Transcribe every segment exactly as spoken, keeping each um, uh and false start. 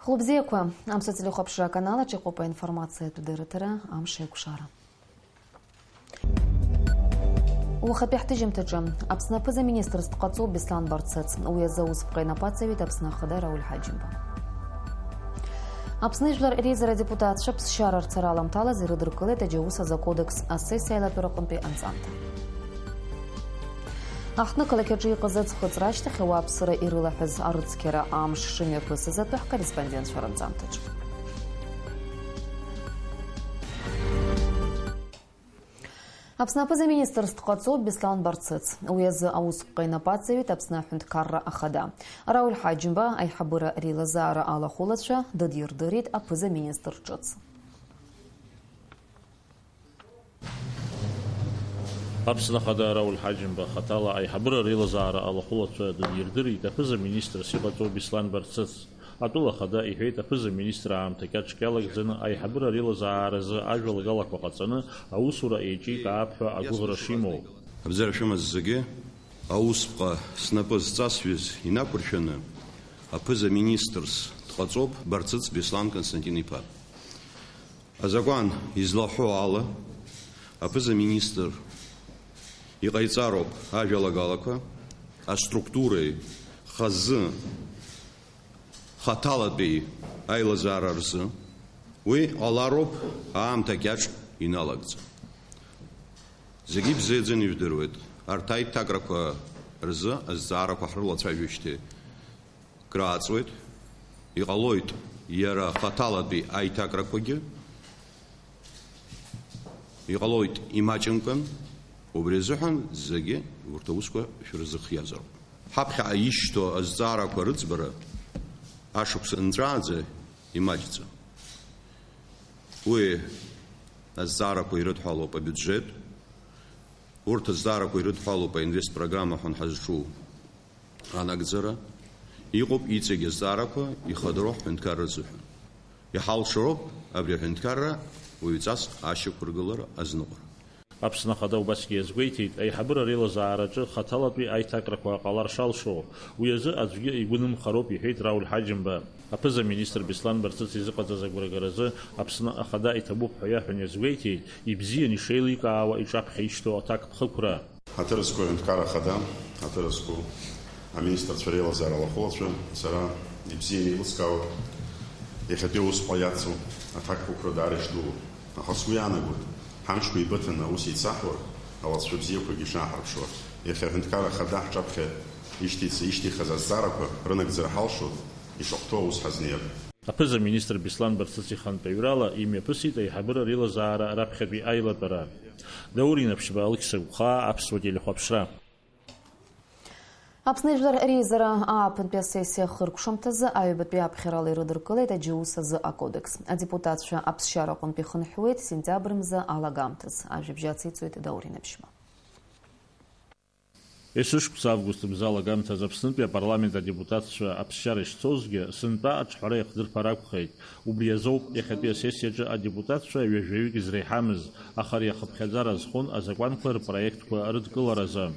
Хәлыбзиақәа, Аԥсуа телехәаԥшра аканал аҿы иҟоуп аинформациатә дырраҭара, амш еиқәшара. Уахатәи ҳҭыжьымҭаҿы, Аԥсны аԥыза-министрс дҟаҵоуп Беслан Барцыц, уи азы аусԥҟа инапы аҵаҩит Аԥсны Ахада Рауль Ҳаџьымба. Аԥсны ижәлар реизара адепутатцәа ԥсшьара рцара аламҭалаз ирыдыркылеит аџьаус азы акодекс асессиа аилатәараҟынтәи анҵамҭа. Аҳҭнықалақь аҿы иҟаз аӡхыҵра ашьҭахь ауааԥсыра ирылаҳәаз арыцқьара амш шымҩаԥысыз атәы ҳкорреспондентцәа ранҵамҭаҿы. Аԥсны аԥыза-министрс дҟаҵоуп Беслан Барцыц. Уи азы аусԥҟа инапы аҵаҩит Аԥсны аҳәынҭқарра ахада. Рауль Ҳаџьымба аиҳабыра реилазаара алахәылацәа дыдирдырит аԥыза-министр ҿыц. Аԥсны Ахада Рауль Ҳаџьымба хаҭала аиҳабыра реилазаара алахәылацәа дыдирдырит аԥыза-министрс иҟаҵоу Беслан Барцыц. Атәыла Ахада иҳәеит, аԥыза-министр аамҭа кьаҿк иалагӡаны аиҳабыра реилазааразы ажәалагалақәа ҟаҵаны аусура еиҿикаап ҳәа агәыӷра шимоу. Абзиара шәымаз зегьы, аусԥҟа снапы зҵасҩыз инақәыршәаны аԥыза-министрс дҟаҵоуп Барцыц Беслан Константин-иԥа. Азакәан излаҳәо ала, аԥыза-министр иҟаиҵароуп ажәалагалақәа, аструктуреи хазы хаҭалатәи аилазаара рзы, уи ҟалароуп аамҭа кьаҿ иналагӡа. Зегьы ибзиаӡаны ижәдыруеит, арҭ аиҭакрақәа рзы азҵаарақәа ҳрылацәажәижьҭеи крааҵуеит, иҟалоит иара хаҭалатәи аиҭакрақәагьы, иҟалоит имаҷымкәан, убри азыҳәан зегьы урҭ аусқәа шәрызыхиазароуп. Ҳаԥхьаҟа ишьҭоу азҵаарақәа рыӡбара ашықәс нҵәааӡа имаҷӡам. Уи азҵаарақәа ирыдҳәалоуп абиуџьет, урҭ азҵаарақәа ирыдҳәалоуп аинвестпрограмма ҳәа ҳазҿу анагӡара, иҟоуп иҵегь азҵаарақәа ихадароу ҳҳәынҭқарра азыҳәан. Иҳалшароуп абри аҳәынҭқарра уаҩҵас ашьақәыргылара азныҟәара. Аԥсны Ахада убасгьы иазгәеиҭеит, аиҳабыра реилазаараҿы хаҭалатәи аиҭакрақәа ҟалар шалшо, уи азы аӡәгьы игәы нымхароуп, иҳәеит Рауль Ҳаџьымба. Аԥыза-министр Беслан Барцыц изыҟаҵаз агәрагаразы Аԥсны Ахада иҭабуп ҳәа иаҳәан иазгәеиҭеит, ибзиан ишеиликаауа иҿаԥхьа ишьҭоу аҭакԥхықәра. Ҳаҭыр зқәу аҳәынҭқар ахада, ҳаҭыр зқәу аминистрцәа реилазаара алахәылацәа, сара ибзианы еилыскаауеит иахьатәи аусҟәа иацу аҭакԥхықәра даара ишдуу. Аха сгәы иаанагоит, ҳамчқәа еибыҭаны аус еицаҳуа, алҵшәа бзиақәагьы ишааҳарԥшуа, иахьа аҳәынҭқар ахада ҳҿаԥхьа ишьҭеиҵ-, ишьҭихаз азҵаарақәа рынагӡара ҳалшоит, ишахәҭоу аус ҳазнеиап. Аԥыза-министр Беслан Барцыц ихантәаҩрала имҩаԥысит аиҳабыра реилазаара раԥхьатәи аилатәара. Даур Инаԥшьба, Алықьса Гәхаа, Аԥсуа телехәаԥшра. Аԥсны Жәлар реизара ааԥынтәи асессиа ахыркәшамҭазы аҩбатәи аԥхьарала ирыдыркылеит аџьаус азы акодекс. Адепутатцәа аԥсшьара аҟынтә ихынҳәуеит сентиабр мза алагамҭаз. Ажәабжь ациҵоит Даур Инаԥшьба. Есышықәса август мза алагамҭаз Аԥснытәи апарламент адепутатцәа аԥсшьара ишцозгьы, сынтәа аҿҳәара иахдырԥар акәхеит. Убри азоуп иахьатәи асессиаҿы адепутатцәа ҩажәаҩык изреиҳамыз, аха ари ахыԥхьаӡара азхон азакәанқәа рпроектқәа рыдкыларазы.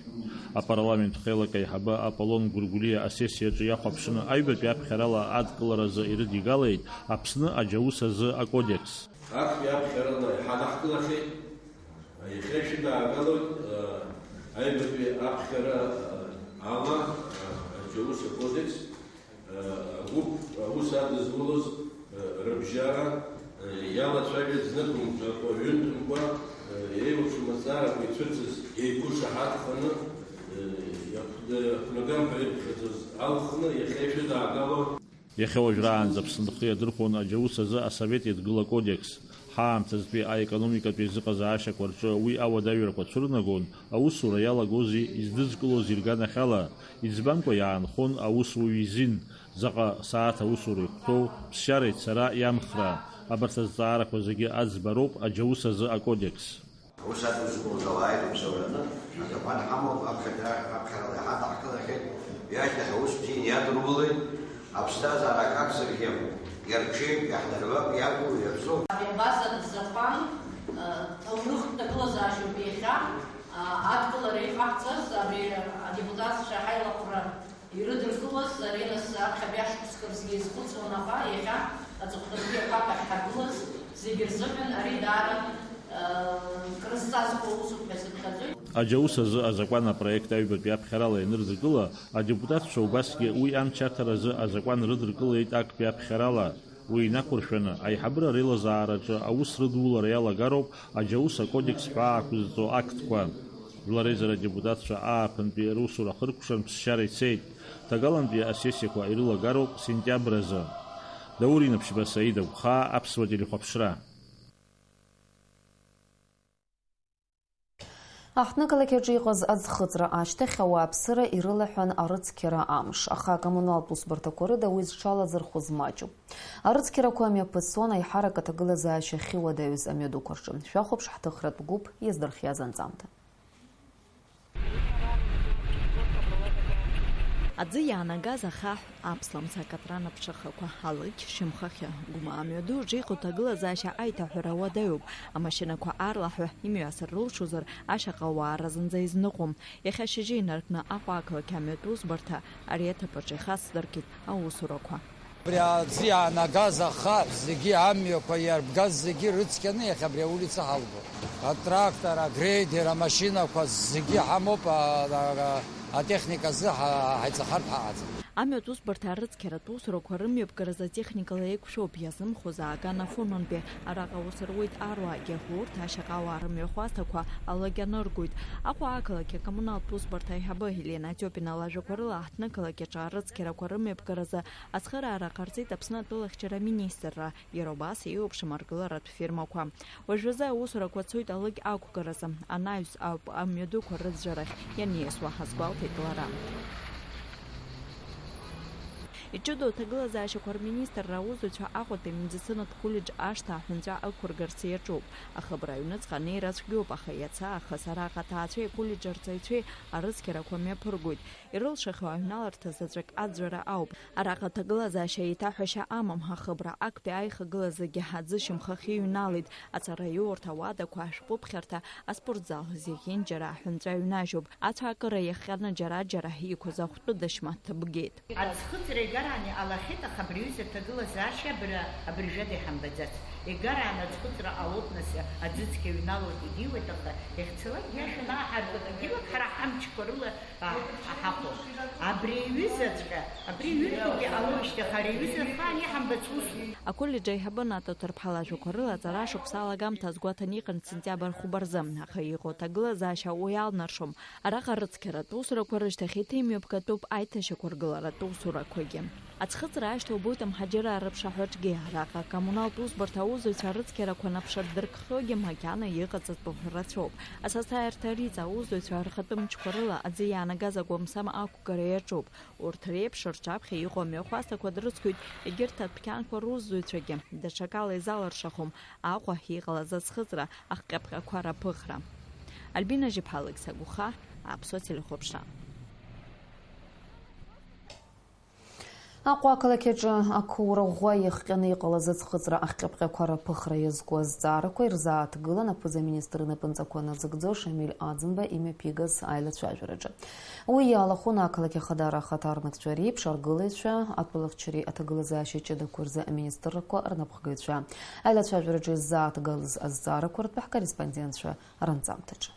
Апарламент хеилак аиҳабы Аполлон Гәыргәлиа асессиаҿы иахәаԥшны аҩбатәи аԥхьарала адкыларазы ирыдигалеит Аԥсны аџьаус азы акодекс. Актәи аԥхьарала иҳадаҳкылахьеит. Иахьа ишәыдаагалоит, аҩбатәи аԥхьара ала аџьаус акодекс. Агәыԥ аус адызулоз рыбжьара иалацәажәеит зныкымкәа, ҩынтәымкәа, еиуеиԥшым азҵаарақәа ицәырҵыз еиқәышаҳаҭханы иақәнагам ҳәа ирыԥхьаӡоз алхны иахьа ишәыдаагало. Иахьа уажәраанӡа Аԥсны рхы иадырхәон аџьаус азы Асовет Еидгыла акодекс. Ҳаамҭазтәи аекономикатәи зыҟазаашьақәа рҿы уи ауадаҩрақәа цәырнагон, аусура иалагози издызкылози рганахьала, иӡбамкәа иаанхон аусуҩ изин, заҟа сааҭ аусура ихәҭоу, ԥсшьара ицара иамхра, абарҭ азҵаарақәа зегьы аӡбароуп аџьаус азы акодекс. Аус адызкылоз ауаа ирыбзоураны азакәан ҳамоуп, аԥхьаӡара, аԥхьарала иҳадаҳкылахьеит, иашьҭахь аус бзианы иадырулеит, аԥсҭазаара акакзаргьы иарҽеим, иаҳнарбап, иагу, иабзоу. Абри абаза закәан, э, ҭоурыхтә ҭагылазаашьоуп иахьа, э, адкылара иҟаҳҵаз, абри адепутатцәа ҳаилахәра ирыдыркылаз, ари нас аԥхьатәи ашықәс Сгьизхәыцуан, аха иахьа аҵыхәтәантәи ақәак ахь ҳагылаз зегьы рзыҳәан ари даара, э, крызҵазкуа усуп ҳәа сыԥхьаӡоит. Аџьаус азы азакәан апроект аҩбатәи аԥхьарала ианырзагыла, адепутатцәа убасгьы уи анчаҭаразы азакәан рыдыркылеит актәи аԥхьарала. Уи инақәыршәаны, аиҳабыра реилазаараҿы аус рыдулара иалагароуп аџьаус акодекс ҳәа ақәызҵо актқәа. Жәлар реизара адепутатцәа ааԥынтәи русура хыркәшан ԥсшьара ицеит. Ҭагалантәи асессиақәа ирылагароуп сентиабр азы. Даур Инаԥшьба, Саид Агәхаа, Аԥсуа телехәаԥшра. Аҳҭнықалақь аҿы иҟаз аӡхыҵра ашьҭахь ауааԥсыра ирылаҳәан арыцқьара амш, аха акоммуналтә усбарҭақәа рыда уи зҽалазырхәыз маҷуп. Арыцқьарақәа мҩаԥысуан аиҳарак аҭагылазаашьа ахьыуадаҩыз амҩадуқәа рҿы. Шәахәаԥш ҳҭыхратә гәыԥ иаздырхиаз анҵамҭа. Аӡы иаанагаз ахаҳә, аԥслымӡ, акатран аԥшахақәа, алықь шьамхахьы, Гәмаа амҩаду рҿы иҟоу ҭагылазаашьа аиҭаҳәара уадаҩуп. Амашьынақәа аарлаҳәа имҩасыр рылшозар, ашьаҟа ауаа разынӡа изныҟәом. Иахьа ашьыжьы инаркны Аҟәа ақалақь амҩатәы усбарҭа ари аҭыԥ аҿы ихацдыркит аусурақәа. Абри аӡы иаанагаз ахаҳә зегьы, амҩақәа иарбгаз зегьы рыцқьаны иахьа абри аулица ҳалгоит. Атрактор, агрейдер, амашьынақәа зегьы ҳамоуп, а, а, а, атехника азы ҳа-, ҳаиҵахартә ҳаҟаӡам. Амҩатә усбарҭа арыцқьаратә усурақәа рымҩаԥгаразы атехникала еиқәшәоуп, иазымхоз ааган Афонантәи. Араҟа аус руеит аруаагьы, урҭ ашьаҟауаа рымҩахәасҭақәа алакь аныргоит. Аҟәа ақалақь акоммуналтә усбарҭа аиҳабы Елена Тиопина лажәақәа рыла, аҳҭнықалақь аҿы арыцқьарақәа рымҩаԥгаразы ацхыраара ҟарҵеит Аԥсны атәылахьчара аминистрра, иара убас еиуеиԥшым аргыларатә фирмақәа. Уажәазы аусурақәа цоит алыкь ақәгаразы, анаҩс ауп амҩадуқәа рыӡәӡәарахь ианиасуа, азгәалҭеит лара. Иҷыдоу аҭагылазаашьақәа рминистрра аусзуҩцәа Аҟәатәи амедицинатә коллеџь ашҭа аҳәынҵәа ықәыргарц иаҿуп. Ахыбра аҩныҵҟа анеира цәгьоуп, аха иацы аахыс араҟа аҭаацәеи аколлеџь арҵаҩцәеи арыцқьарақәа мҩаԥыргоит. Ирылшахьоу аҩналарҭа заҵәык аӡәӡәара ауп. Араҟа аҭагылазаашьа еиҭаҳәашьа амам, ахыбра актәи аихагылазагьы аӡы шьамхахь иҩналеит. Аҵараиурҭа, ауадақәа, ашәҟәыԥхьарҭа, аспортзал, зегьынџьара аҳәынҵәа ҩнажьуп. Ацәаакыра иахҟьаны џьара-џьара иқәыз ахәтәы дашьма ҭыбгеит. Аӡхыҵра иагараан иҟалахьеит, аха абри аҩыза аҭагылазаашьа абра абыржәада иҳамбаӡац. Иагараан аӡхыҵра ҟалоит, нас аӡы цқьа ҩналоит, идиуеит, аха иахьцалак иашан ааҳаркуеит, дгьылак ҳара ҳамчқәа рыла А, аҳахәо. Абри аҩызаҵәҟьа, абри ҩынтәгьы ҟалоижьҭеи, аха ари аҩыза ахаан иҳамбац усуп. Аколлеџь аиҳабы Ната Ҭарԥҳа лажәақәа рыла, аҵара шықәса алагамҭа азгәаҭаны иҟан сентиабр хәба рзы, аха иҟоу аҭагылазаашьа уи алнаршом. Араҟа арыцқьаратә усурақәа рышьҭахь еиҭа имҩаԥгатәуп аиҭашьақәыргыларатә усурақәагьы. Аӡхыҵра ашьҭа убоит амҳаџьыраа рыԥшаҳәаҿгьы. Араҟа акоммуналтә усбарҭа аусзуҩцәа рыцқьарақәа наԥшырдыркхьоугьы макьана иҟаҵатәу рацәоуп. Асасааирҭа Риҵа аусзуҩцәа рхатәы мчқәа рыла аӡы иаанагаз агәамсам ақәгара иаҿуп. Урҭ реиԥш рҿаԥхьа иҟоу амҩахәасҭақәа дрыцқьоит, егьырҭ адәқьанқәа русзуҩцәагьы. Даҽакала изалыршахом Аҟәа иҟалаз аӡхыҵра ахҟьаԥҟьақәа раԥыхра. Альбина Жьыԥҳа, Алықьса Гәыхаа, Аԥсуа телехәаԥшра. Аҟәа ақалақь аҿы ақәыура ӷәӷәа иахҟьаны иҟалаз аӡхыҵра ахҟьаԥҟьақәа раԥыхра иазку азҵаарақәа ирзааҭгылан аԥыза-министр инапынҵақәа назыгӡо Шамиль Аӡынба имҩаԥигаз аилацәажәараҿы. Уи иалахәын ақалақь Ахадара ахаҭарнакцәа реиԥш аргылаҩцәа, атәылахьчареи аҭагылазаашьеи ҷыдақәа рзы аминистррақәа рнапхгаҩцәа. Аилацәажәараҿы иззааҭгылаз азҵаарақәа ртәы ҳкорреспондентцәа ранҵамҭаҿы.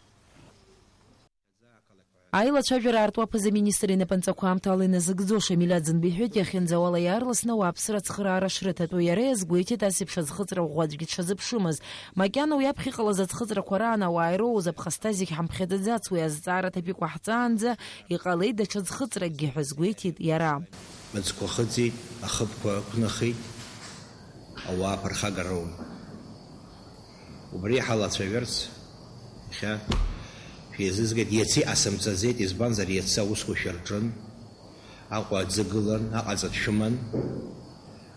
Аилацәажәара аартуа аԥыза-министр инапынҵақәа аамҭала иназыгӡо Шамиль Аӡынба иҳәеит, иахьынӡауала иаарласны ауааԥсыра ацхыраара шрыҭатәу. Иара иазгәеиҭеит, ас еиԥш аӡхыҵра ӷәӷәа аӡәгьы дшазыԥшымыз. Макьана уи аԥхьа иҟалаз аӡхыҵрақәа раан ауаа ироуз аԥхасҭа зегь ҳамԥхьаӡаӡац, уи азҵаара аҭабиақәа ҳҵаанӡа иҟалеит даҽа ӡхыҵракгьы ҳәа азгәеиҭеит иара. Мыцқәа хыҵит, ахыбқәа ықәнахит, ауаа ԥырхагара роуит. Убри ҳалацәажәарц, иахьа шәеизызгеит, иацы иҟасымҵаӡеит, избанзар, иацы аусқәа шәырҿын, Аҟәа аӡы гылан, аҟаҵатә шәыман.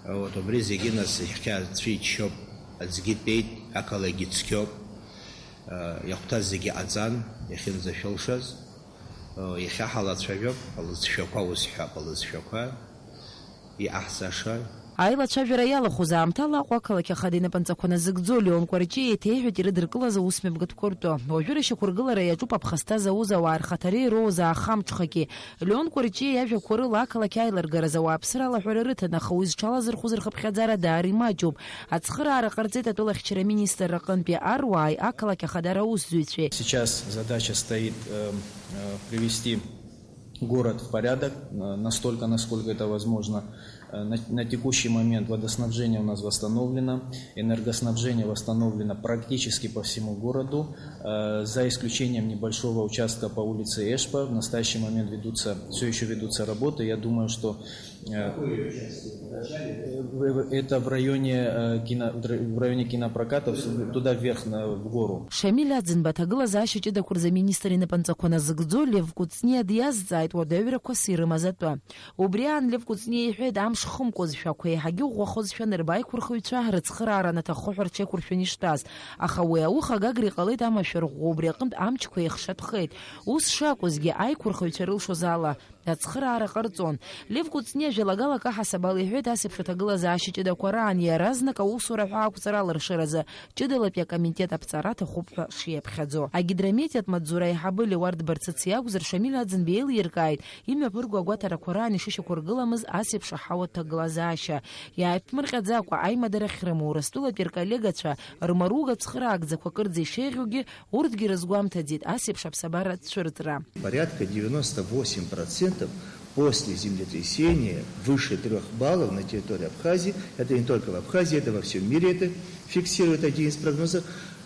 Вот, убри зегьы нас иахьа цәеиччоуп, аӡгьы тәеит, ақалақьгьы цқьоуп, иахәҭаз зегьы ҟаҵан, иахьынӡашәылшаз. Иахьа ҳалацәажәап, алыҵшәақәа узҳәап, алыҵшәақәа иҟаҳҵаша. Аилацәажәара иалахәыз аамҭала Аҟәа ақалақь ахада инапынҵақәа назыгӡо Леон Кәарҷиа еиҭеиҳәеит ирыдыркылаз аусмҩаԥгатәқәа ртәы. Уажәы рашьақәыргылара иаҿуп аԥхасҭа зауз ауаа рхаҭара ироуз аахамҽхагьы. Леон Кәарҷиа иажәақәа рыла ақалақь аилыргараз ауааԥсыра алаҳәара рыҭан, аха уи зҽалазырхәыз рхыԥхьаӡара даара имаҷуп. Ацхыраара ҟарҵеит атәылахьчара аминистрра аҟынтәи аруааи ақалақь ахадара аусзуҩцәеи. Сейчас задача стоит, э, э, привести город в порядок, э, настолько, насколько это возможно. Э, на, на текущий момент водоснабжение у нас восстановлено, энергоснабжение восстановлено практически по всему городу, э, за исключением небольшого участка по улице Эшпа. В настоящий момент ведутся, все еще ведутся работы. Я думаю, что, э, э, это в районе, э, кино-, в ра-, в районе кинопроката, в с-, туда вверх, на, в гору. Шамиль Аӡынба аҭагылазаашьа ҷыдақәа рзы аминистр инапынҵақәа назыгӡо Лев Кәыҵниа диазҵааит уадаҩрақәас ирымаз атәы. Убри аан Лев Кәыҵниа иҳәеит, амш хымкәазшәа, ақәа еиҳагьы ӷәӷәахозшәа анырба аиқәырхаҩцәа рыцхыраара анаҭаххо ҳәа рҽеиқәыршәаны ишҭаз. Аха уи ауха Гагра иҟалеит амашәыр ӷәӷәа, убри аҟынтә амчқәа еихшаҭәхеит. Ус шакәызгьы, аиқәырхаҩцәа рылшоз ала, ацхыраара ҟарҵон. Лев Кәыҵниа жәалагала акы ҳасабала иҳәеит, ас еиԥш аҭагылазаашьа ҷыдақәа раан иаразнак аусура ҳәа ақәҵара алыршаразы ҷыдалатәи акомитет аԥҵара аҭахуп ҳәа шиаԥхьаӡо. Агидрометеатә маҵзура аиҳабы Леуард Барцыц иакәзар, Шамиль Аӡынба еилиркааит, имҩаԥырго агәаҭарақәа раан ишышьақәыргыломыз ас еиԥш аҳауа ҭагылазаашьа. Иааиԥмырҟьаӡакәа аимадара ахьрымоу Урыстәылатәи рколлегацәа рмаруга цхыраагӡақәа кырӡа ишеиӷьугьы, урҭгьы рызгәамҭаӡеит ас еиԥш аԥсабара цәырҵра. Порядка девяносто восемь процентов после землетрясения выше трёх баллов на территории Абхазии, это не только в Абхазии, это во всём мире, это фиксирует один из прогнозов,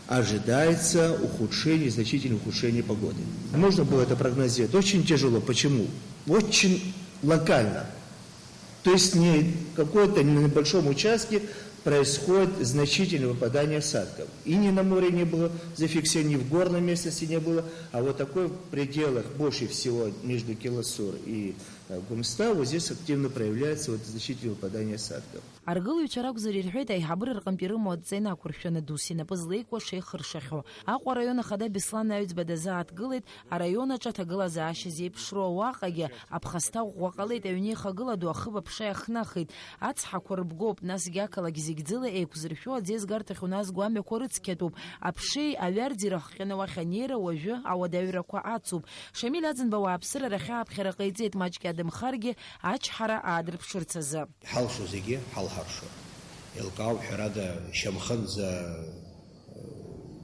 ожидается ухудшение, значительное ухудшение погоды. Можно было это прогнозировать? Очень тяжело. Почему? Очень локально. То есть не какое-то, не на большом участке происходит значительное выпадание осадков. И ни на море не было зафиксировано, ни в горной местности не было, а вот такое в пределах, больше всего между Келосур и, э, Гумста, вот здесь активно проявляется вот значительное выпадание осадков. Аргылаҩцәа ракәзар ирҳәеит, аиҳабыра рҟынтә ирымоу адҵа инақәыршәаны, дус инапы злеикуа шеихыршахьоу. Аҟәа араион ахада Беслан Аҩӡба дазааҭгылеит, араион аҿы аҭагылазаашьа зеиԥшроу. Уаҟагьы аԥхасҭа ӷәӷәа ҟалеит, аҩнеихагыла ду ахыб аԥша иахнахит. Ацҳақәа рыбгоуп, насгьы ақалақь зегь ӡыла еиқәзыршәо аӡеизгарҭахь уназго амҩақәа рыцқьатәуп. Аԥшеи аҩарӡи рахҟьаны уахь анеира уажәы ауадаҩрақәа ацуп. Шамиль Аӡынба ауааԥсыра рахь ааԥхьара ҟаиҵеит, маҷк иадымхаргьы, ачҳара аадырԥшырц азы. Иҳалшо зегьы ҳалҳаршо. Еилкаауп, ҳәарада, шьамхынӡа,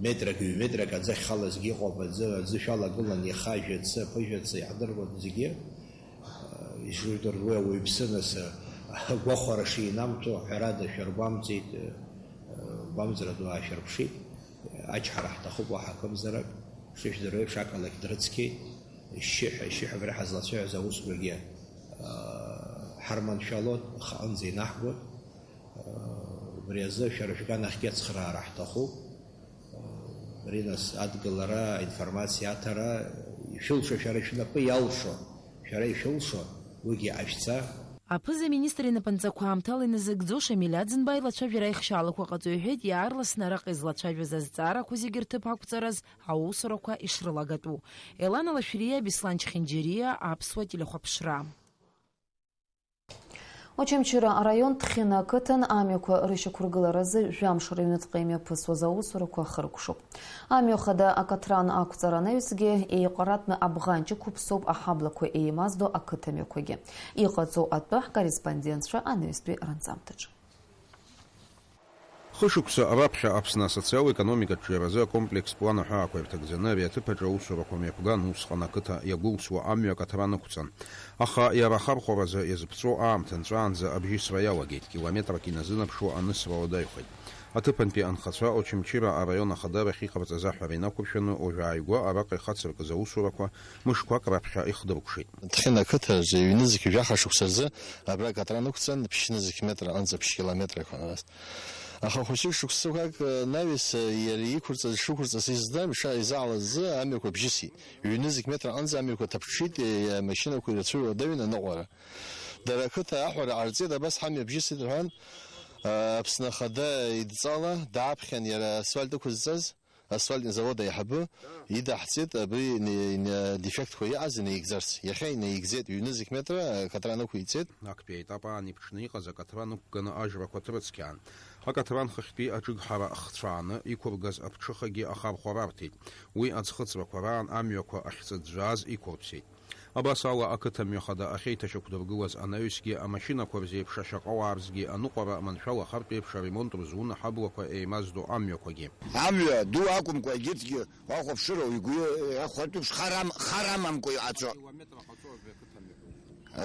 метрак, ҩ-метрак аӡы ахьхалазгьы ыҟоуп, аӡы, аӡы шәалагылан иаха, жәацы, ԥыжәацы иаҳдыруан зегьы. Ишыжәдыруа уи ауаҩԥсы, нас, агәахәара шинамҭо, ҳәарада, шәаргәамҵит, гәамҵра ду аашәырԥшит. Ачҳара ҳҭахуп, уаҳа акымзарак. Шышәдыруа еиԥш, ақалақь дрыцқьеит. Шьшьыҳәа, шьшьыҳәа абра ҳазлацәажәоз аусқәагьы, аа, ҳарманшәалон, хаҟынӡа инаҳгон. Убри азы шәара шәганахьгьы ацхыраара ҳҭахуп. Абри нас адгылара, аинформациа аҭара, ишәылшо, шәара шәнапы иалшо, шәара ишәылшо, уигьы ҟашәҵа. Аԥыза-министр инапынҵақәа аамҭала иназыгӡо Шамиль Аӡынба аилацәажәара аихшьаалақәа ҟаҵо иҳәеит, иаарласны араҟа излацәажәоз азҵаарақәа зегьы рҭыԥ ақәҵараз аусурақәа ишрылагатәу. Елана Лашәриа, Беслан Чхинџьириа, Аԥсуа телехәаԥшра. Очамчыра араион Ҭхьына ақыҭан амҩақәа рышьақәыргыларазы жәамш рыҩныҵҟа имҩаԥысуаз аусурақәа хыркәшоуп. Амҩа хада акаҭран ақәҵара анаҩсгьы, еиҟаратәны абӷанҷ ықәыԥсоуп аҳаблақәа еимаздо ақыҭа мҩақәагьы. Иҟаҵоу атәы ҳкорреспондентцәа анаҩстәи ранҵамҭаҿы. Хышықәса раԥхьа Аԥсны асоциал-економикатә ҿиаразы акомплекстә план аҳәаақәа ирҭагӡаны ари аҭыԥ аҿы аусурақәа мҩаԥган, усҟан ақыҭа иагәылсуа амҩа акаҭран ықәҵан. Аха иара ахархәаразы иазыԥҵәо аамҭа нҵәаанӡа абжьысра иалагеит, километрак иназынаԥшуа анысра уадаҩхеит. Аҭыԥантәи анхацәа Очамчыра араион ахадарахь иҟарҵаз аҳәара инақәыршәаны, уажә ааигәа араҟа ихацыркыз аусурақәа мышқәак раԥхьа ихдыркәшеит. Ҭхьына ақыҭаҿы ҩнызқь жәаха шықәса рзы абра акаҭран ықәҵан, ԥшьнызқь метр аҟынӡа ԥшь километрақәа. Аха хәыҷык шықәсақәак, э, анаҩс, э, иара иқәырҵаз, шықәырҵаз изӡам, иша-, изаалаз азы амҩақәа бжьысит. Ҩнызқь метр аҟынӡа амҩақәа ҭаԥҽит, э, амашьынақәа ирацәаҩуа уадаҩын аныҟәара. Дара ақыҭа аҳәара ҟарҵеит, абас ҳамҩа бжьысит рҳәан, э, Аԥсны Ахада идҵала дааԥхьан иара асфальт ықәызҵаз. Асфальтный завод аиҳабы идаҳҵеит абри ина-, ина-, дефектқәа иҟаз инаигӡарц. Иахьа инаигӡеит, ҩ-нызқь метра акаҭран ықәиҵеит. Актәи аетап аан иԥҽны иҟаз акаҭран ықәганы ажәрақәа ҭрыцқьаан. Акаҭран хыхьтәи аҿыгҳара хцәааны иқәыргаз аԥҽыхагьы ахархәа рарҭеит. Уи аӡхыҵрақәа раан амҩақәа ахьҵыӡәӡәааз иқәырԥсеит. Абас ала, ақыҭа мҩахада ахьеиҭашьақәдыргылаз анаҩсгьы, амашьынақәа рзеиԥш ашьаҟауаа рзгьы аныҟәара, маншәала ахартә еиԥш аремонт рзун аҳаблақәа еимаздо амҩақәагьы. Амҩа ду акәымкәа, егьырҭгьы уахәаԥшыр, ауаҩ игәы иахәартә еиԥш хар ам-, хар амамкәа иҟаҵо.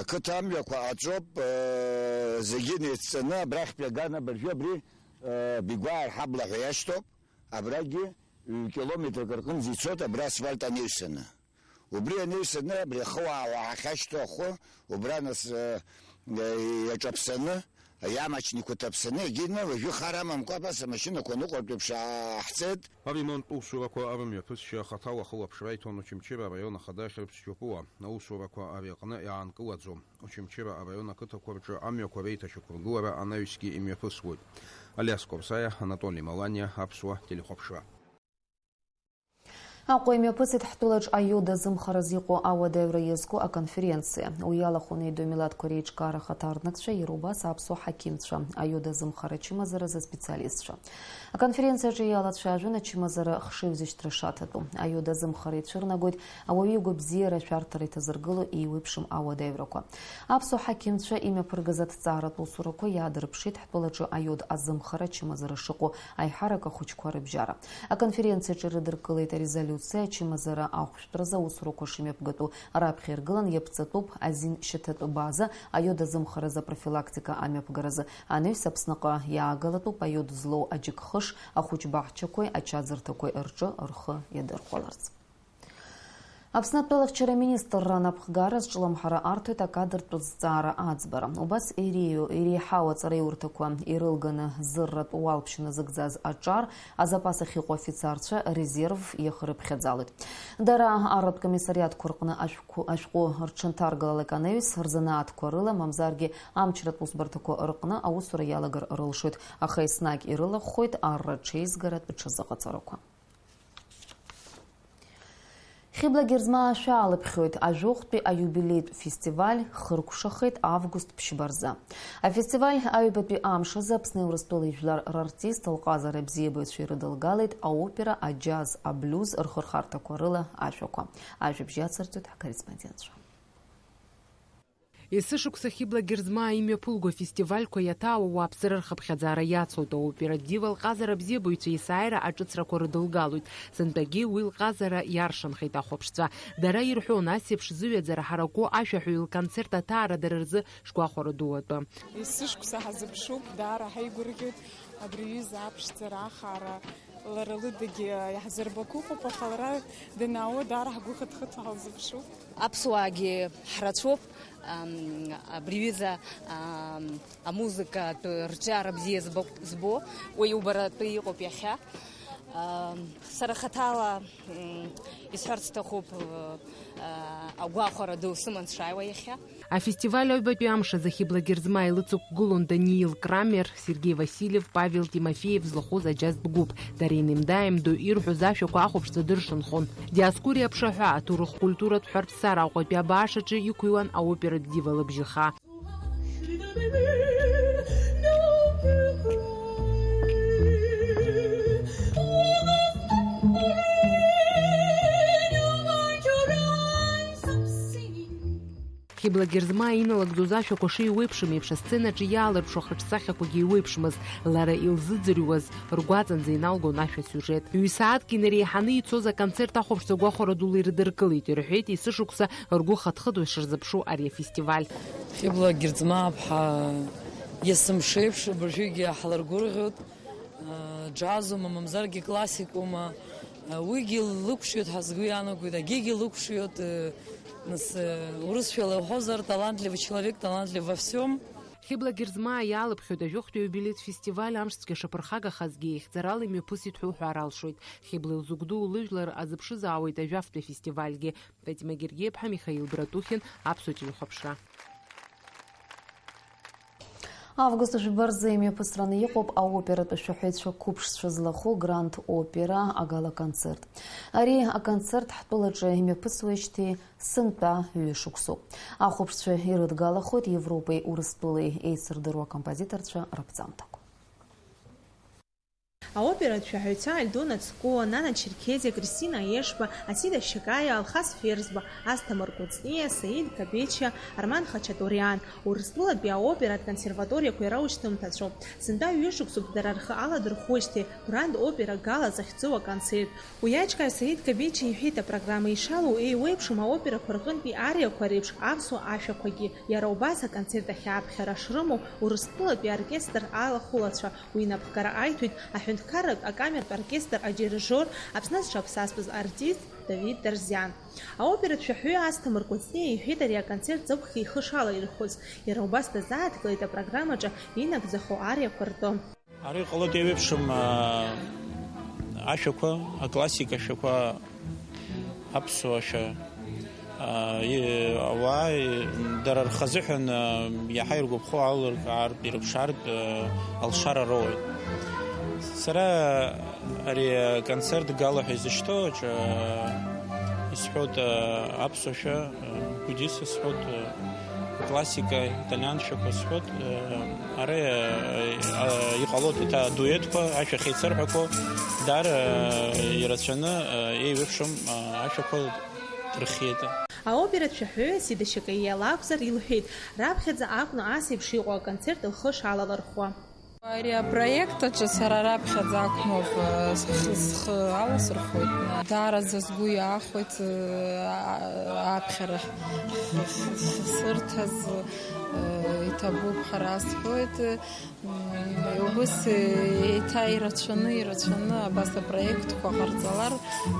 Ақыҭа амҩақәа ҟаҵоуп, э, зегьы неицҵаны, абрахьтәи аган абыржәы абри, э, Бигәаа рҳабла ҳәа иашьҭоуп, абрагьы ҩ-километрак рҟынӡа ицоит, абра асфальт анаҩсаны. Убри анаҩсаны абри ахы уаа-, уаахьашьҭоу ахәы, убра нас, э, э, иаҿаԥсаны, иамачны, иқәаҭаԥсаны, егьины, уажәы хар амамкәа абас амашьынақәа ныҟәартә еиԥш ааҳҵеит. Аремонттә усурақәа рымҩаԥысшьа хаҭала ахылаԥшра иҭон Очамчыра араион ахада Хьырԥс Џьопуа. Аусурақәа ари аҟны иаанкылаӡом. Очамчыра араион ақыҭақәа рҿы амҩақәа реиҭашьақәыргылара анаҩсгьы имҩаԥысуеит. Алиас Кобзаиа, Анатоли Маланиа, Аԥсуа телехәаԥшра. Аҟәа имҩаԥысит ҳтәылаҿ аиод азымхараз иҟоу ауадаҩра иазку аконференциа. Уи иалахәын Еидоу милаҭқәа реиҿкаара ахаҭарнакцәа, иара убас аԥсуа ҳақьымцәа, аиод азымхара ачымазаразы аспециалистцәа. Аконференциаҿы иалацәажәон ачымазара хшыҩзышьҭра шаҭатәу. Аиод азымхара ицәырнагоит ауаҩы игәабзиара ашәарҭара иҭазыргыло еиуеиԥшым ауадаҩрақәа. Аԥсуа ҳақьымцәа имҩаԥыргаз аҭҵааратә усурақәа иаадырԥшит ҳтәылаҿы аиод азымхара ачымазара шыҟоу аиҳарак ахәыҷқәа рыбжьара. Аконференциаҿы ирыдыркылеит арезолиуциа ачымазара ахәшәтәразы аусурақәа шымҩаԥгатәу раԥхьа иргылан иаԥҵатәуп азин шьаҭатәы база аиод азымхаразы апрофилактика амҩаԥгаразы. Анаҩс Аԥсныҟа иаагалатәуп аиод злоу аџьыкхыш, ахәыҷ баҳчақәеи ачаӡырҭақәеи рҿы рхы иадырхәаларц. Аԥсны атәылахьчара министрра анапхгара азҿлымҳара арҭоит акадртә зҵаара аӡбара. Убас иреиу-, иреиҳау аҵараиурҭақәа ирылганы зырратә уалԥшьа назыгӡаз аҿар азапас ахьыҟоу афицарцәа резерв иахырыԥхьаӡалоит. Дара арратә комиссариатқәа рҟны ашәқәу-, ашәҟәы рҽынҭаргалалак анаҩс, рзанааҭқәа рыла, мамзаргьы амчратә усбарҭақәа рҟны аусура иалагар рылшоит, аха еснагь ирылахәхоит арра ҽеизгаратә ҽазыҟаҵарақәа. Хьыбла Герзмаа шәаалыԥхьоит, ажәохәтәи аиубилеитә фестиваль хыркәшахеит август ԥшьба рзы. Афестиваль аҩбатәи амш азы Аԥсни Урыстәылеи жәлар рартист лҟазара бзиабаҩцәа ирыдылгалеит аопера, аџьаз, аблиуз рхырхарҭақәа рыла ашәақәа. Ажәабжь иацырҵоит ҳкорреспондентцәа. Есышықәса Хьыбла Герзмаа имҩаԥылго афестивальқәа иаҭаауа ауааԥсыра рхыԥхьаӡара иацлоит. Аоператә дива лҟазара бзиабаҩцәа есааира аҿыцрақәа рыдылгалоит. Сынтәагьы уи лҟазара иаршанхеит ахәаԥшцәа. Дара ирҳәон, ас еиԥш зыҩаӡара ҳараку ашәаҳәаҩ лконцерт аҭаара дара рзы шгәахәара ду атәы. Есышықәса ҳазыԥшуп, даара ҳаигәырӷьоит абри аҩыза аԥшӡара, ахаара. Лара лыдагьы иаҳзырбақәо ыҟоуп, аха лара данаауа даара ҳгәы хыҭ-хыҭуа ҳалзыԥшуп. Аԥсуаагьы ҳрацәоуп, ам, абри ҩыза, ам, амузыкатә рҿиара бзиа збо-, збо, уи убаратәы иҟоуп иахьа. Ам, сара хаҭала, м, исҳәарц сҭахуп, а, агәахәара ду сыман сшааиуа иахьа. Афестиваль аҩбатәи амш азы Хьыбла Герзмаа илыҵықәгылон Даниил Крамер, Сергеи Васильев, Павел Тимофеев злахәыз аџьазтә гәыԥ. Дара инеимда-ааимдо ирҳәоз ашәақәа ахәаԥшцәа дыршанхон. Диоскуриа аԥшаҳәа, аҭоурых культуратә ҳәарԥсара, Аҟәатәи абааш аҿы иқәыҩуан аоператә дива лыбжьаха. Хьыбла Герзмаа иналыгӡоз ашәақәа шиуеиԥшым еиԥш, асценаҿы иаалырԥшуа хаҿсахьақәагьы еиуеиԥшмызт, лара илзыӡырҩуаз ргәаҵанӡа иналгон ашәа асиужет. Ҩ-сааҭк инареиҳаны ицоз аконцерт ахәаԥшцәа гәахәара дула ирыдыркылеит, ирҳәеит, есышықәса ргәы хыҭ-хыҭуа ишырзыԥшу ари афестиваль. Хьыбла Герзмааԥҳа есымшеиԥш абыржәгьы ҳлыргәырӷьоит. Џьазума, мамзаргьы классикума, уигьы лықәшәоит ҳәа сгәы иаанагоит, агьигьы лықәшәоит, нас, урысшәала иуҳәозар, талантливый человек, талантлив во всём. Хьыбла Герзмаа иалыԥхьоит ажәохәтәи аиубилеитә фестиваль амшцәгьа шаԥырхагахазгьы, ихьӡарала имҩаԥысит ҳәа уҳәар алшоит. Хьыбла илзыгәдуу лыжәлар азыԥшызаауеит ажәафтәи афестивальгьы. Фатима Гергиаԥҳа, Михаил Братухин, Аԥсуа телехәаԥшра. Август жәба рзы имҩаԥысраны иҟоуп аоператә шәаҳәаҩцәа қәыԥшцәа злахәу Гранд Опера агала-концерт. Ари аконцерт ҳтәылаҿы имҩаԥысуеижьҭеи сынтәа ҩышықәсоуп. Ахәаԥшцәа ирыдгалахоит Европеи Урыстәылеи еицырдыруа акомпозиторцәа раԥҵамҭақәа. Аоператә шәаҳәаҩцәа Альдона Цкуа, Нана Черкезиа, Кристина Ешба, Асида Шьакаиа, Алхас Ферзба, Асҭамыр Кәыҵниа, Саид Кабечиа, Арман Хачатуриан, Урыстәылатәи аоператә консерваториақәа ираушьҭымҭацәоуп. Сынтәа ҩышықәсоуп дара рхы аладырхәуеижьҭеи Гранд Опера Гала захьӡу аконцерт. Уи аиҿкааҩ Саид Кабечиа иҳәеит, апрограмма ишалоу еиуеиԥшым аоперақәа рҟынтәи ариақәа реиԥш аԥсуа ашәақәагьы. Иара убас аконцерт ахь ааԥхьара шрымоу Урыстәылатәи аоркестр алахәылацәа, уи инапхгара аиҭоит аҳәынҭқарратә акамертә оркестр адирижиор, Аԥсны зҽаԥсазтәыз артист Давид Дарзиан. Аоператә шәаҳәаҩы Асҭамыр Кәыҵниа иҳәеит ари аконцерт ҵыԥх ихы шалаирхәыз. Иара убас дазааҭгылеит апрограммаҿы инагӡахо ариақәа ртәы. Ара иҟалоит еиуеиԥшым, аа, ашәақәа, аклассика ашәақәа, аԥсуа шәа, аа, и-, ауаа, и-, дара рхазыҳәан, аа, иаҳа иргәаԥхо алыркаартә, ирыԥшаартә, аа, алшара роуеит. Сара ари аконцерт гала ҳәа изышьҭоу аҿы, аа, исҳәоит, аа, аԥсуа шәа, аа, буддист исҳәоит, аа, классика, италиан шәақәа сҳәоит, аа, ара, аа, иҟалоит еиҭа адуетқәа, ашәа ахьеицырҳәақәо, даара, аа, ирацәаны, аа, еиуеиԥшым, аа, ашәақәа рхиеит. Аоператә шәаҳәаҩы Асида Шьакаиа лакәзар, илҳәеит, раԥхьаӡа акәны ас еиԥш иҟоу аконцерт лхы шалалырхуа. Ари апроект аҿы сара раԥхьаӡа акәноуп, э, схы, схы аласырхәуеит. Даараӡа сгәы иаахәеит, э, а-, аԥхьара х-, х-, х-, сырҭаз, э, иҭабуп ҳәа сҳәоит. М, убыс, э, еиҭа ирацәаны, ирацәаны абас апроектқәа ҟарҵалар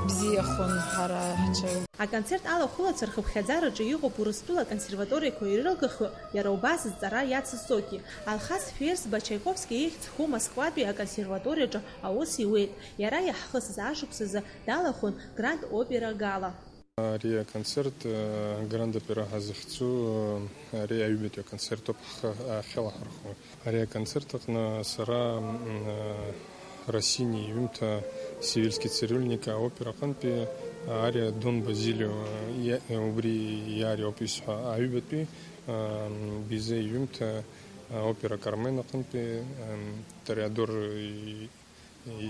бзиахон ҳара ҳҿы. Аконцерт алахәылацәа рхыԥхьаӡараҿы иҟоуп Урыстәыла аконсерваториақәа ирылгахьоу, иара убас зҵара иацызҵогьы. Алхас Ферзба Чаиковски ихьӡ зху Москватәи аконсерваториаҿы аус иуеит. Иара иаҳхысыз ашықәсазы далахәын Гранд Опера Гала. Ари аконцерт, э, Гранд Опера ҳәа захьӡу, э, ари аҩбатәи аконцерт ауп ҳхы ахьалаҳархәо. Ари аконцерт аҟны сара, м, э, Россини иҩымҭа Сивильский цирюльник аопера аҟынтәи ария Дон Базилио, иа-, убри иариоуп исҳәо аҩбатәи, ам, Бизе иҩымҭа, а, опера Кармен аҟынтәи, ам, Тореадор и-,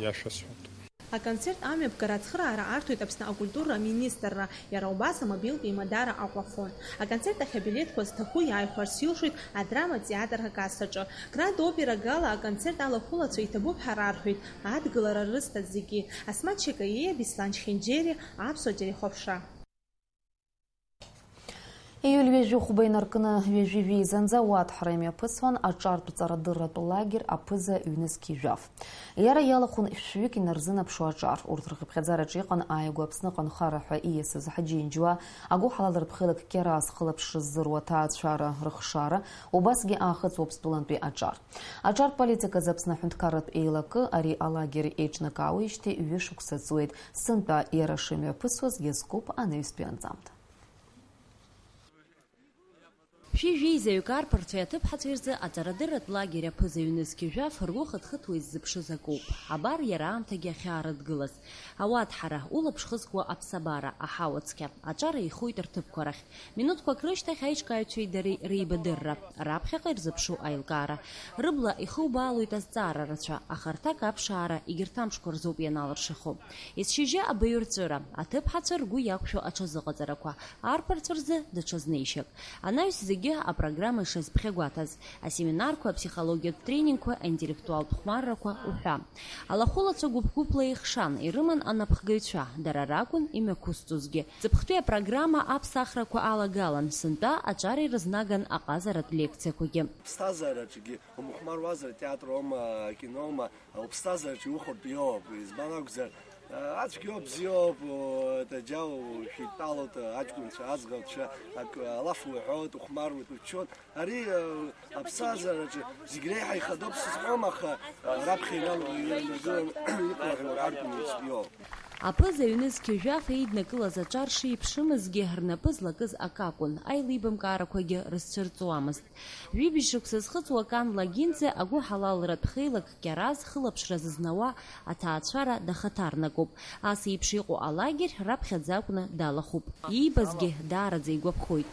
иашәа сҳәоит. Аконцерт амҩаԥгара ацхыраара арҭоит Аԥсны акультура аминистрра, иара убас амобилтә еимадара Аҟәафон. Аконцерт ахь абилеҭқәа зҭаху иааихәарц илшоит адрама театр акассаҿы. Гранд Опера Гала аконцерт алахәылацәа иҭабуп ҳәа рарҳәоит адгылара рызҭаз зегьы. Асмаҭ Шьакаиа, Беслан Чхенџьери, Аԥсуа телехәаԥшра. Июль ҩажәи хәба инаркны ҩажәи жәеизанӡа Уаҭҳара имҩаԥысуан аҿартә ҵарадырратә лагер Аԥыза ҩнызқь жәаф. Иара иалахәын шәҩык инарзынаԥшуа аҿар. Урҭ рхыԥхьаӡараҿы иҟан ааигәа Аԥсныҟа анхара ҳәа ииасыз Ҳаџьынџьуа, агәыҳалалратә хылак Кьараа зхылаԥшра ззыруа аҭаацәара рыхшара, убасгьы Аахыҵ Уаԥстәылантәи аҿар. Аҿартә политиказы Аԥсны аҳәынҭқарратә еилакы ари алагер еиҿнакаауеижьҭеи ҩышықәса ҵуеит. Сынтәа иара шымҩаԥысуаз иазкуп анаҩстәи анҵамҭа. Шәи жәеизаҩык арԥарцәеи аҭыԥҳацәеи рзы аҵарадырратә лагер Аԥыза ҩнызқь жәаф ргәы хыҭхыҭуа иззыԥшыз акоуп. Абар иара аамҭагьы ахьаарыдгылаз. Ауаҭҳара, улаԥш хызкуа аԥсабара, аҳауа цқьа, аҿар еихоит рҭыԥқәа рахь. Минуҭқәак рышьҭахь аиҿкааҩцәеи дареи реибадырра, раԥхьаҟа ирзыԥшу аилкаара. Рыбла ихубаалоит азҵаара рацәа, аха рҭак аԥшаара егьырҭ амшқәа рзоуп ианалыршахо. Есшьыжьы абаҩрҵәыра, аҭыԥҳацәа ргәы иақәшәо аҽазыҟаҵарақәа, арԥарцәа рзы даҽазнеишьак. Анаҩс зегьы апрограмма ишазԥхьагәаҭаз, асеминарқәа, аԥсихологиатә тренингқәа, аинтеллектуалтә хәмаррақәа уҳәа. Алахәылацәа гәыԥ-гәыԥла еихшан, ирыман анапхгаҩцәа, дара ракәын имҩақәысҵозгьы. Ҵыԥхтәи апрограмма аԥсахрақәа алагалан, сынтәа аҿар ирызнаган аҟазаратә лекциақәагьы. Ԥсҭазаараҿгьы умыхәмаруазар, атеатроума, акиноума, уԥсҭазаараҿ иухәартә иоуп. Избан акәзар, ацәгьоуп, бзиоуп, даџьал шәидтәалоит, аҷкәынцәа, аӡӷабцәа, ак-, алаф уҳәоит, ухәмаруеит, уччоит. Ари, э, аԥсҭазаараҿы зегь реиҳа ихадоуп сызҳәом, аха, э, раԥхьа инал-, инаргылан иҟоу аҳәынҭқарратә митә иоуп. Аԥыза ҩнызқьи жәаф еиднакылаз аҿар шиԥшымызгьы, рнапы злакыз акакәын, аилибамкаарақәагьы рызцәырҵуамызт. Ҩыбжь шықәса зхыҵуа Кан Лагинӡе агәыҳалалратә хеилак Кьараз хылаԥшра зызнауа аҭаацәара дахаҭарнакуп. Ас еиԥш иҟоу алагер раԥхьаӡа акәны далахәуп. Иибазгьы даараӡа игәаԥхоит.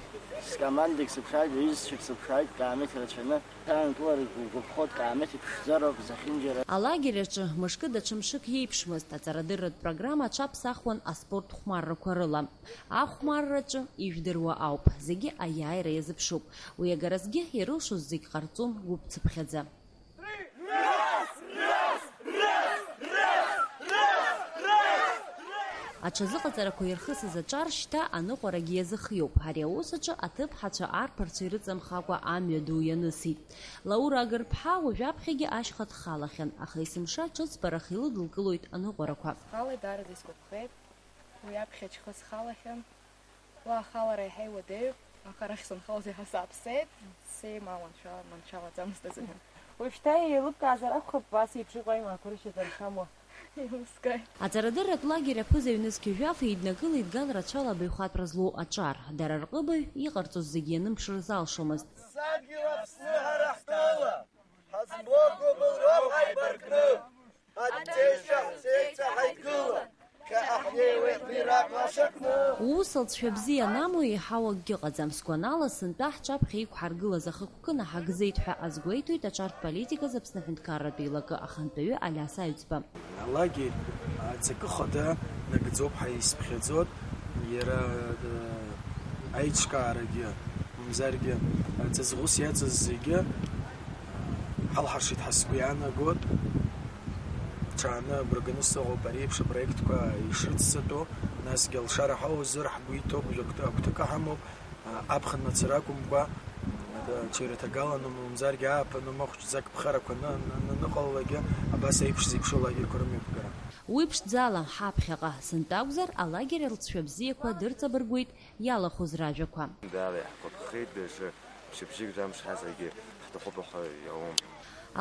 Скомандагь сыԥшааит, ҩызцәагь сыԥшааит, каамеҭ рацәаны. Ҳаанкыларагь угәаԥхоит, каамеҭ иԥшӡароуп зехьынџьара. Алагер аҿы мышкы даҽа мшык иеиԥшмызт, аҵарадырратә программа аҽаԥсахуан аспорт хәмаррақәа рыла. Ахәмарраҿы ижәдыруа ауп, зегьы аиааира иазыԥшуп. Уи агаразгьы ирылшоз зегь ҟарҵон гәыԥцыԥхьаӡа. Аҽазыҟаҵарақәа ирхысыз аҿар шьҭа аныҟәарагьы иазыхиоуп. Ари аус аҿы аҭыԥҳацәа арԥарцәа ирыҵамхакәа амҩа ду ианысит. Лаура Агырԥҳа уажәаԥхьагьы ашьха дхалахьан, аха есымша ҿыцбарах илыдылкылоит аныҟәарақәа. Схалеит, даараӡа исгәаԥхеит. Уи аԥхьа ачхы схалахьан. Уа ахалара еиҳа иуадаҩуп, аха арахь санхалоз еиҳа сааԥсеит. Сеимаа маншәала, маншәалаӡамызт азыҳәан. Уажәшьҭа еилыбкаазар акәхап, ас еиԥш иҟоу аимарақәа рышьаҵа ршамуа. Еилыскааит. Аҵарадырратә лагер аԥыза ҩнызқьи жәаф еиднакылеит ган рацәала абаҩхатәра злоу аҿар. Дара рҟыбаҩ иҟарҵоз зегьы ианымԥшыр залшомызт. Садгьыл Аԥсны ҳара ҳтәала, ҳазмоуго былроуп ҳаибаркны. Ҳаҭәеишьа ҳцеит ҳәа ҳаидгыла, ԥхьаҟа ҳнеиуеит бирак лашакны. Уус алҵшәа бзиа анамоу еиҳау акгьы ыҟаӡам. Сгәанала, сынтәа ҳҿаԥхьа иқәҳаргылаз ахықәкы наҳагӡеит ҳәа азгәеиҭоит аҿартә политиказ Аԥсны аҳәынҭқарратә еилакы ахантәаҩы Алиас Аҩӡба. Алагьы аҵакы хада нагӡоуп ҳәа исԥхьаӡоит, иара, э, аиҿкаарагьы, мамзаргьы, аҵаӡӷәыс иаҵаз зегьы, э, ҳалҳаршеит ҳәа сгәы иаанагоит. Ҽааны агәра ганы сыҟоуп ари еиԥш апроектқәа ишрыцҵатәу, насгьы алшара ҳауазар ҳгәы иҭоуп, жәа-, агәҭакы ҳамоуп, а, аԥхын мацара акәымкәа, а, ҽеира ҭагаланы, мамзаргьы ааԥын, махәҿӡак ԥхарақәа ны-, ны-, ны-, ныҟалалакгьы абас еиԥш зеиԥшу алагерқәа рымҩаԥгара. Уи ԥшӡала, ҳаԥхьаҟа, сынтәа акәзар, алагер алҵшәа бзиақәа дырҵабыргуеит иалахәыз ражәақәа. Дала иаҳгәаԥхеит, даҽа мчыбжьык жәамш ҳазаргьы ҳҭахуп ҳәа иауам.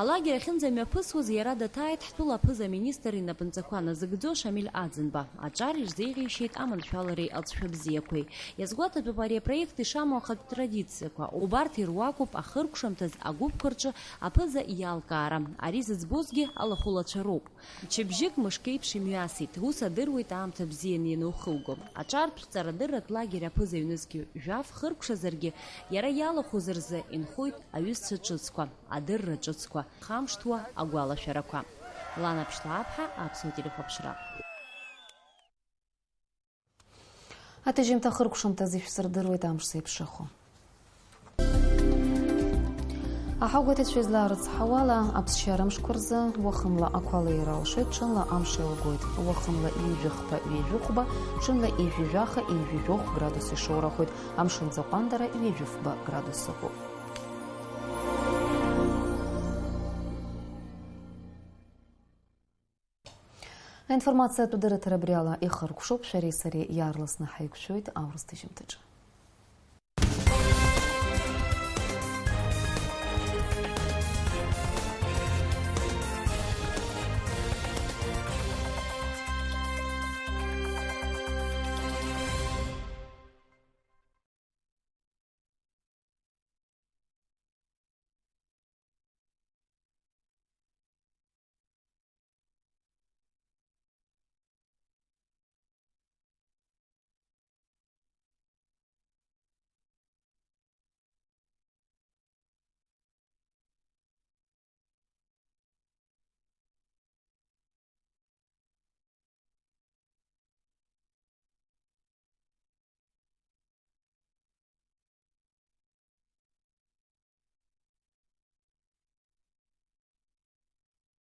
Алагер ахьынӡамҩаԥысуаз иара даҭааит ҳтәыла аԥыза-министр инапынҵақәа назыгӡо Шамиль Аӡынба. Аҿар ирзеиӷьеишьеит аманшәалареи алҵшәа бзиақәеи. Иазгәаҭатәуп ари апроект ишамоу ахатә традициақәа. Убарҭ ируакуп ахыркәшамҭаз агәыԥқәа рҿы аԥыза иалкаара. Ари зыӡбозгьы алахәылацәа роуп. Мчыбжьык мышкеиԥш имҩасит, ус адыруеит аамҭа бзианы ианухылго. Аҿартә ҵарадырратә лагер аԥыза ҩнызқьи жәаф хыркәшазаргьы, иара иалахәыз рзы инхоит аҩызцәа ҿыцқәа, адырра ҿыцқәа, хамшҭуа агәалашәарақәа. Лана Ԥшьлааԥҳа, Аԥсуа телехәаԥшра. Аҭыжьымҭа хыркәшамҭазы ишәсырдыруеит амш зеиԥшрахо. Аҳауагәаҭацәа излаарыцҳауала, аԥсшьара мшқәа рзы уахынла ақәа леира алшоит, ҽынла амш еилгоит. Уахынла ҩажәи хԥа, ҩажәи хәба, ҽынла ҩажәи жәаха, ҩажәи жәохә градус ишоурахоит, амшын ӡаҟәандара ҩажәи фба градус ыҟоуп. Аинформациатә дырраҭара абри ала ихыркәшоуп, шәареи сареи иаарласны ҳаиқәшәоит аурыс ҭыжьымҭаҿы.